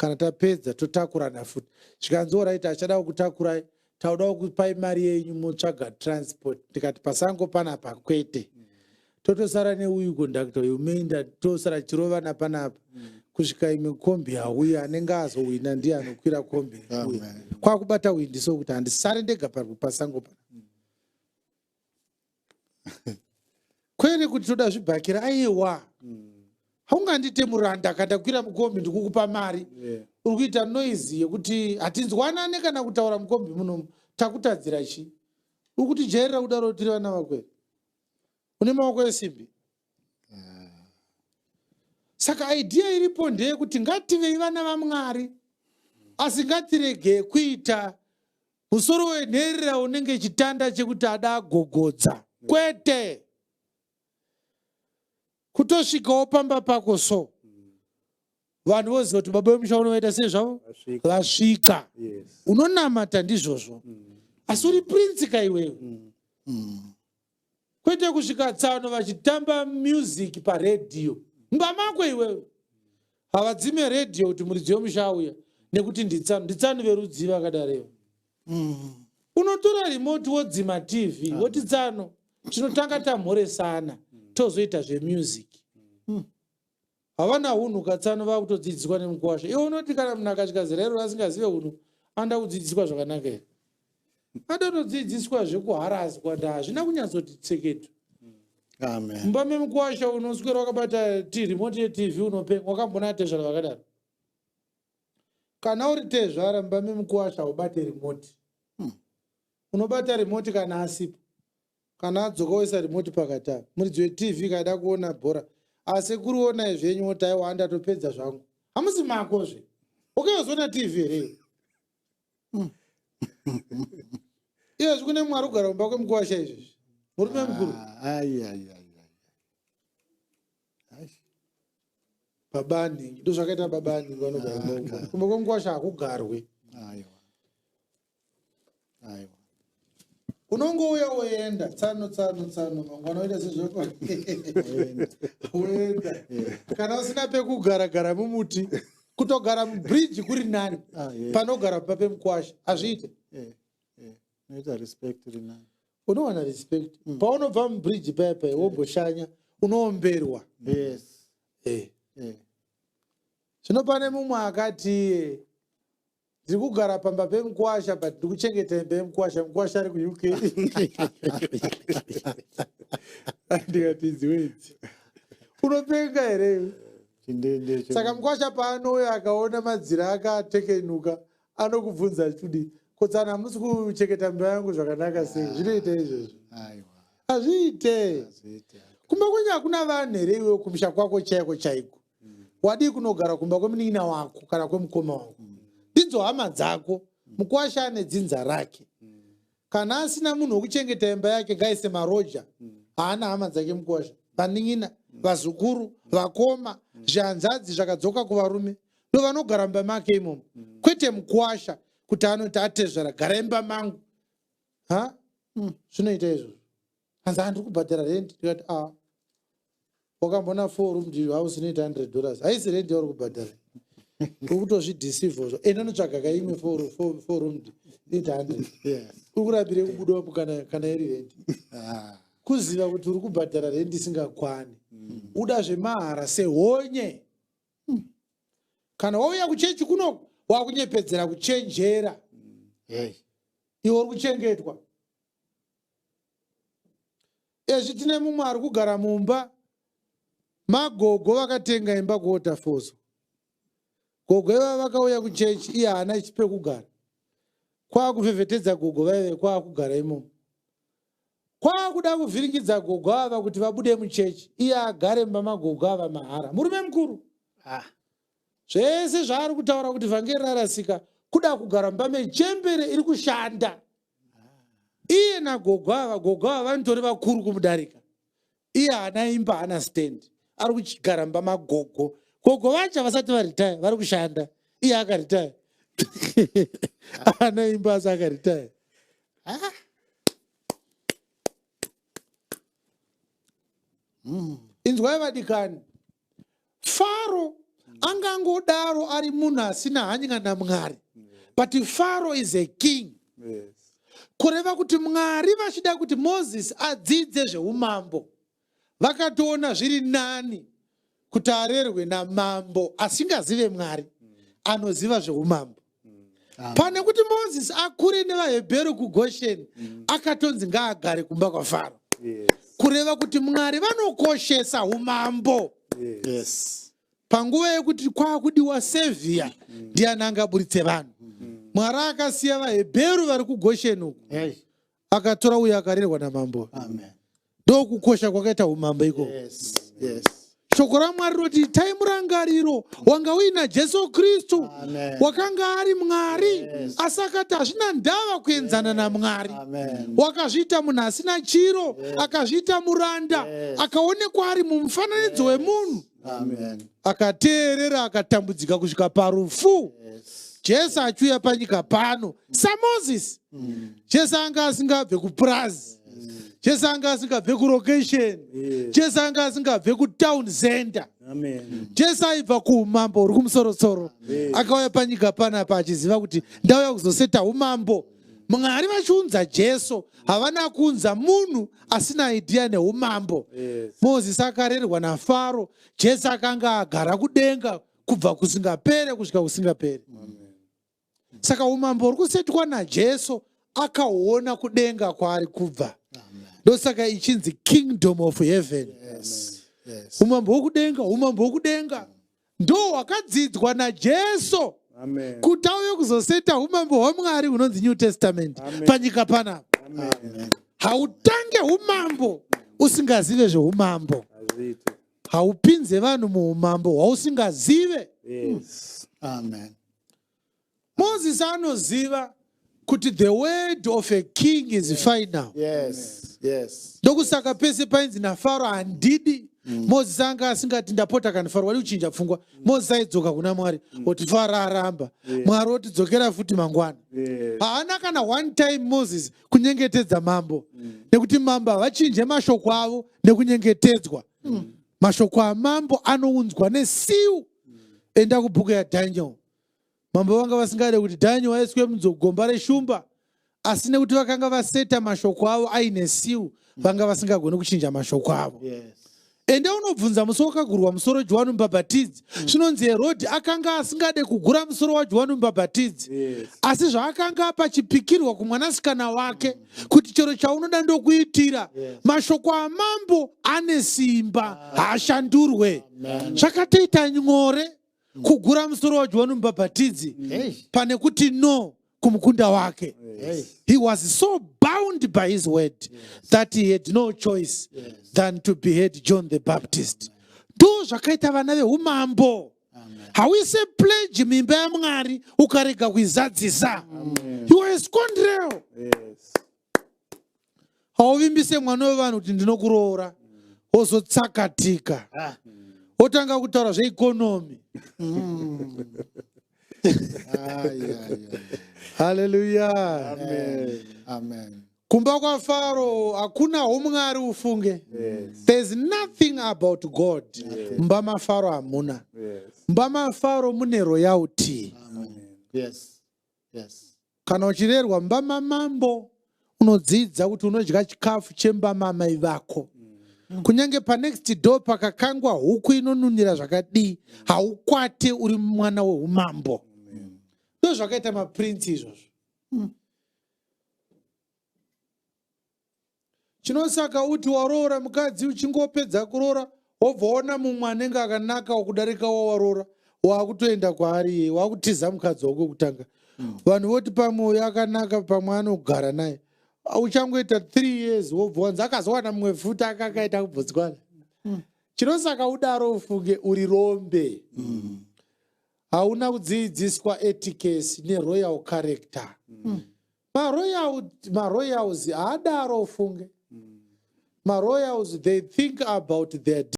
Kana tapedza totakurana futi. Zvikanzi oraiti achada kukutakurai, tauda kukupai mari yenyu motsvaga transport. Ndikati pasango panapa kwete. Totosara neuyu conductor uyu moenda tosara tichirovana panapa kusvika imwe kombi yauya, anenge azohwina ndiye anokwira kombi uya. Kwakubata hwindi so kuti handisare ndega pasango pana. Kwete kuti toda zvibhakira, aiwa. Haungandiite muranda kana ndakwira mukombi ndikukupa mari. Uri kuita noise yekuti hatinzwanane kana kutaura mukombi munomu. Takutadzira chii? Uri kutijairira kudaro tiri vana vako here? Une maoko esimbi. Saka idea iripo ndeyekuti ngativei vana vaMwari, asi ngatiregei kuita musoro wenherera unenge chitanda chekuti ada agogodza. Kwete. Kutosvikawo pamba pako so vanhu voziva kuti baba vemusha unovaita sei zvavo vasvika. Unonamata ndizvozvo, asi uri prince ka iwewe. Kwete kusvika tsano vachitamba music paredhiyo mumba mako iwewe. Havadzime redhiyo kuti muridzi wemusha auya nekuti nditsano. Nditsano verudzi vakadarevo. Unotora remote wodzima TV woti tsano tinotanga tamhoresana tozoita zvemusic. Havana hunhu katsano, vakutodzidziswa nemukuwasha. Iwe unoti kana munhu akasvika zera iro asingazive hunhu anoda kudzidziswa zvakanaka here? Anotodzidziswa zvekuharaswa, nda hazvina kunyatsoti tseketu. Amen. Mumba memukuwasha unoswera wakabata remote yeTV unopenga. Wakambona tezvara vakadaro? Kana uri tezvara mumba memukuwasha ubate remote. Unobata remote kana asipo. Kana adzoka woisa remote pakati apa. Muridzi weTV kada kuona bhora. Asekuru onai zvenyu woti aiwa ndatopedza zvangu. Hamusi mako zve. Ukazoona TV here iwe? Iyezvi kune mumwe ari kugara mumba kwemukuwasha izvezvi. Murume mukuru. Ai, ai, ai, ai. Baba anhingi. Ndozvakaita baba anhingi vanogara mumba kwemukuwasha. Kumba kwemukuwasha hakugarwi. Aiwa. Aiwa. Unongouya woenda tsano tsano tsano, mangwana woita sezvako woenda. Kana usina pekugara, gara mumuti. Kutogara mubridge kuri nani panogara pamba pemukwasha. Hazviite. Unoita respect iri nani. Unowana respect. Paunobva mubridge paya paya womboshanya unoomberwa. Zvino pane mumwe akati ndiri kugara pamba pemukwasha but ndiri kuchengeta imba yemukwasha, mukwasha ari kuUK. Ndikati idzi wedzi unopenga here iwe? Saka mukwasha paanouya akaona madzira akatekenuka anokubvunza achikudii, kotsana hamusi kuchengeta mimba yangu zvakanaka sei? Zvinoita izvozvo? Hazviite. Kumba kwenyu hakuna vanhu here iwe? Kumusha kwako chaiko chaiko wadii kunogara kumba kwemunin'ina wako kana kwemukoma wako? Ndidzo hama dzako. Mukwasha ane dzinza rake. Kana asina munhu wekuchengeta imba yake ngaise maroja. Haana hama dzake mukwasha? Vanin'ina, vazukuru, vakoma, zvihanzadzi zvakadzoka kuvarume ndo vanogara mumba make imomo, kwete mukwasha kuti anoti atezvara gara imba mangu. Ha, zvinoita izvozvo? Hanzi handiri kubhadhara rent. Ndikati a wakambona four room house inoita $100? Haisi rent yauri kubhadhara, uri kutozvideceive zvo. Enda unotsvaga kaimwe four room inoita 100. Uri kurambire kubudapo kana iri rent? Kuziva kuti uri kubhadhara rent isingakwani, uda zvemahara sehonye. Kana wauya kuchechi kuno wakunyepedzera kuchenjera. Iwe uri kuchengetwa. Ezvi tine mumwe ari kugara mumba magogo vakatenga imba kuWaterfalls. Gogo ivava vakauya kuchechi, iye haana pekugara, kwakuvhevhetedza gogo vaive kwakugara imomo, kwakuda kuvhiringidza gogo ava kuti vabude muchechi, iye agare mumba magogo ava mahara. Murume mukuru. Zvese zvaari kutaura kuti vhangeri rarasika, kuda kugara mumba mechembere iri kushanda. Iye nagogo ava, gogo ava vanotori vakuru kumudarika. Iye haana imba, haana stand, ari kuchigara mumba magogo. Gogo vacho vasati varitaya, vari kushanda. Iye akaritaya, haana imba, asi akaritaya. Inzwai vadikani, Faro. Angangodaro ari munhu asina hanya naMwari, but Pharaoh is a king. Kureva kuti Mwari vachida kuti Mozisi adzidze zveumambo, vakatoona zviri nani kuti arerwe namambo asingazive Mwari, anoziva zveumambo, pane kuti Mozisi akure nevaHebheru kuGosheni. Akatonzi ngaagare kumba kwaFaro. Kureva kuti Mwari vanokoshesa umambo. Panguva yekuti kwakudiwa savior, ndiani angaburitse vanhu? Mwari akasiya vaHebheru vari kuGosheni uku, akatora uyo akarerwa namambo. Amen. Ndokukosha kwakaita umambo ikoko. Shoko raMwari rinoti, "Itai murangariro wanga uina Jesu Kristu." Amen. Wakanga ari Mwari, asi akati hazvina ndava kuenzana naMwari. Amen. Wakazviita munhu asina chiro, akazviita muranda, akaonekwa ari mumufananidzo wemunhu, Amen. akateerera, akatambudzika kusvika parufu. Jesu achiuya panyika pano saMozisi, Jesu anga asingabve kupurazi, Jesu anga asingabve kulocation, Jesu anga asingabve kutown center. Amen. Jesu aibva kuumambo huri kumusorosoro. Akauya panyika panapa achiziva kuti ndauya kuzoseta umambo. Mwari vachiunza Jesu, havana kuunza munhu asina idea neumambo. Mozisi akarerwa naFaro, Jesu akanga agara kudenga kubva kusingapere kusvika kusingapere. Saka umambo huri kusetwa naJesu akaona kudenga kwaari kubva. Ndosaka ichinzi kingdom of heaven. Umambo hwokudenga, umambo hwokudenga ndo hwakadzidzwa naJesu Amen. kuti auye kuzoseta umambo hwaMwari hunonzi New Testament Amen. panyika panapa. Amen. Hautange umambo usingazive zveumambo. Hazviite. Haupinze vanhu muumambo hwausingazive. Amen. Moses anoziva kuti the word of a king is final. Ndokusaka pese painzi naFaro handidi, Mozisi anga asingati, "Ndapota kana Faro wadi kuchinja pfungwa." Mozisi aidzoka kuna Mwari oti, "Faro aramba." Mwari otidzokera futi mangwana. Haana kana one time Moses kunyengetedza mambo, nekuti mambo havachinje mashoko avo nekunyengetedzwa. Mashoko amambo anounzwa nesiu. Enda kubhuku yaDaniel. Mambo vanga vasingade kuti Daniel aiswe mugomba reshumba, asi nekuti vakanga vaseta mashoko avo aine siu, vanga vasingagoni kuchinja mashoko avo. Ende unobvunza musi wakagurwa musoro Johani Mubhabhatidzi. Zvinonzi Herodhi akanga asingade kugura musoro waJohani Mubhabhatidzi, asi zvaakanga apa chipikirwa kumwanasikana wake kuti chero chaunoda ndokuitira. Mashoko amambo ane simba, haashandurwe. Zvakatoita nyore kugura musoro waJohani Mubhabhatidzi pane kuti no kumukunda wake. He was so bound by his word that he had no choice than to behead John the Baptist. Ndo zvakaita vana veumambo. Hauise pledge muimba yaMwari ukarega kuizadzisa, you are a scoundrel. Hauvimbise mwana wevanhu kuti ndinokuroora, wozotsakatika, wotanga kutaura zveeconomy. Haleluya. Amen. Amen. Kumba kwaFaro hakuna umwari, ufunge. There's nothing about God mumba maFaro, hamuna. Mumba maFaro mune royalty. Kana uchirerwa mumba mamambo, unodzidza kuti unodya chikafu chemba mamai vako. Kunyange panext door pakakangwa huku inonunira zvakadii, haukwate. Uri mwana weumambo. Ndo zvakaita maprince izvozvo. Chinosaka uti waroora mukadzi, uchingopedza kuroora wobva waona mumwe anenge akanaka kudarika wawaroora, waakutoenda kwaari iye, waakutiza mukadzi wako wekutanga. Vanhu voti pamwe uyo akanaka, pamwe anogara naye. Uchangoita 3 years, wobva wanzi akazowana mumwe futi akakaita kuBotswana. Chinosaka udaro, ufunge, uri rombe, hauna kudzidziswa etiquette neroyal character. Maroyals haadaro, ufunge. Maroyals, they think about their